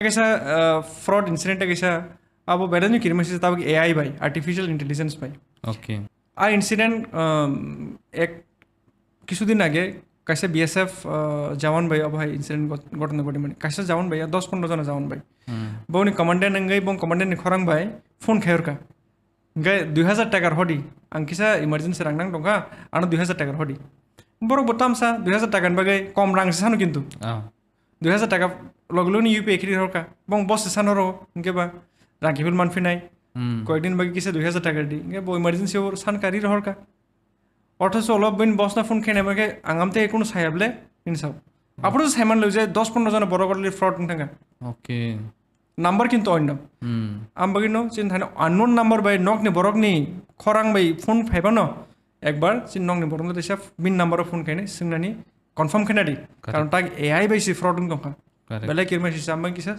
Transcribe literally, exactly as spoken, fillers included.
Kaisa, uh, fraud incident kaisa abo belai no kirima sisa tabuk A I bai, artificial intelligence bai. Okay. A incident, um, ek kisudin age kaisa B S F, uh, jawan bai abo hai incident got-, gotna goti mani. Kaisa jawan bai, dos pondro jona jawan bai. Hmm. Boni commandant wngwi, bong commandant ni khorang bai phone khayorka. Hingke dui hazar takar hodi, ang kisa emergency rang nang tongkha, ano dui hazar takar hodi. Borok bo tamsa dui hazar takar bagwi kom rang sano kintu. Ah. Dui hazar taka log logni U P I kiri horka. Bong boss sano ro, hingke ba rang kiphil man phinai. Hmm. Koyekdin bagwi kisa dui hazar taka di. Hingke bo emergency o san kari horka. Othoso olo bin boss na phone khainai bagwi ang amte kono sayable, hinsao. Apro saiman lo je dos pondro jona borok already fraud wng thangkha. Okay. Number kintu onno. Hmm. Am bagwi no chin thani unknown number bai nokni borokni khorang bai phone phaibano ekbar chin nokni borokno teisa bin number o phone khainai swngnani confirm khainadi. Correct. Karon tak A I bai si fraud wng tongkha. Correct. Belai kirma si sam bai kisa